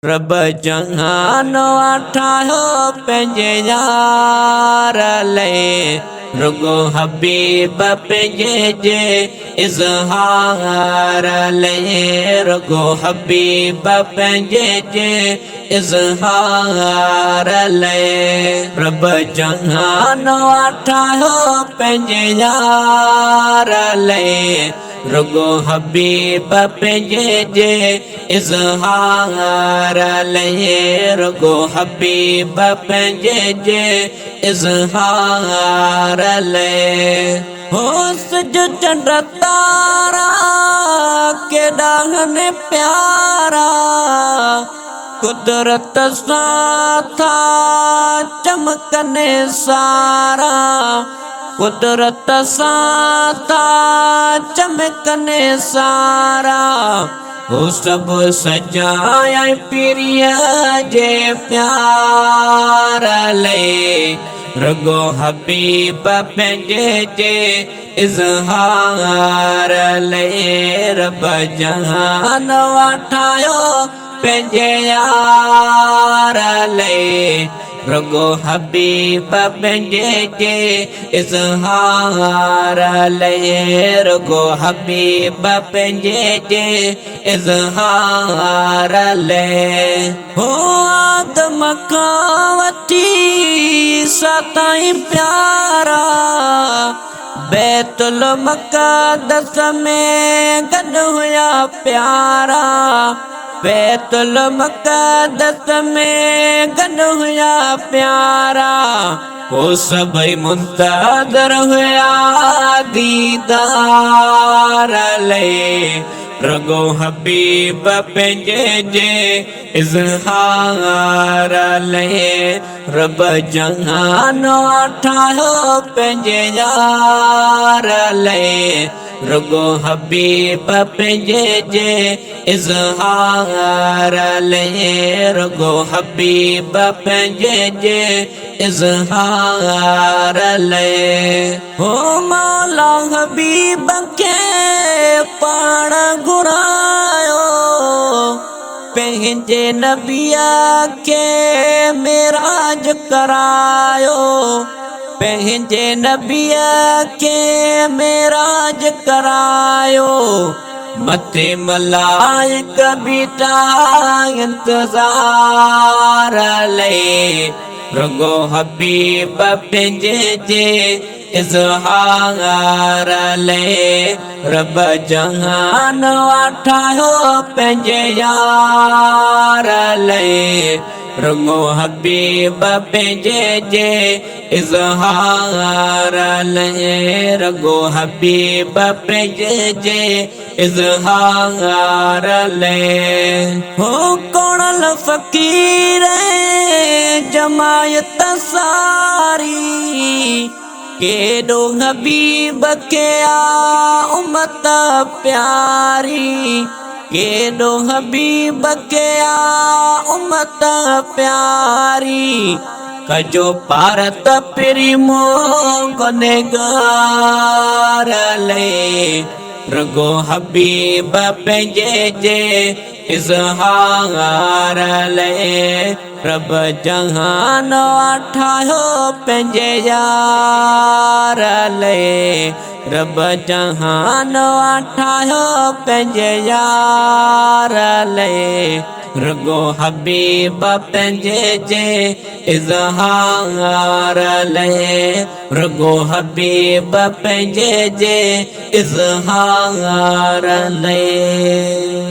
رب جهان آ ٺاهيو پنهنجي يار لئي، رڳو حبيب پنهنجي جي اظهار لئي، رڳو حبيب پنهنجي جي اظهار لئي. رب جهان آ ٺاهيو پنهنجي يار لئي، رڳو حبيب پنهنجي جي اظهار لئي، رڳو حبيب پنهنجي جي اظهار لئي. هو سج چنڊ تارا ڪيڏا هن پيارا، قدرت سان ٿا چمڪن سارا، قدرت سان ٿا چمڪن سارا. هو سڀ سجايا پرينء جي پيار لئي، رڳو حبيب پنهنجي جي اظهار لئي. رب جهان ٺاهيو پنهنجي يار لئي، رڳو حبيب پنهنجي جي اظهار لئي، رڳو حبيب پنهنجي جي اظهار لئي. هو آدم کان وٺي عيسيٰ تائين پيارا، بيت المقدس ۾ گڏ هيا پيارا، بيت المقدس ۾ گڏ هيا پيارا. هو سڀئي منتظر هيا ديدار لئي، رڳو حبيب پنهنجي جي اظهار لئي. رب جهان ٺاهيو پنهنجي يار لئي، رڳو حبيب پنهنجي جي اظهار لئي، رڳو حبيب پنهنجي جي اظهار لئي. هو مولا حبيب کي پاڻ گهرايو، پنهنجي نبيء کي معراج ڪرايو، پنهنجي نبيء کي معراج ڪرايو. مٿي ملائڪ بيٺا انتظار لئي، رڳو حبيب پنهنجي جي اظهار لئي. رب جهان ٺاهيو پنهنجي يار لئي، رڳو حبيب پنهنجي جي اظهار لئي، رڳو حبيب پنهنجي جي اظهار لئي. هو ڪوڙل فقير جماعت ساري، ڪيڏو حبيب کي آ امت پياري، ڪيڏو حبيب کي آ امت پياري. ڪجو پارت پرين مون گنهگار لئي، رڳو حبيب پنهنجي جي اظهار لئي. رب جهان ٺاهيو پنهنجي يار لئي، رب جهان ٺاهيو پنهنجي يار لئي، رڳو حبيب پنهنجي جي اظهار لئي، رڳو حبيب پنهنجي جي اظهار لئي.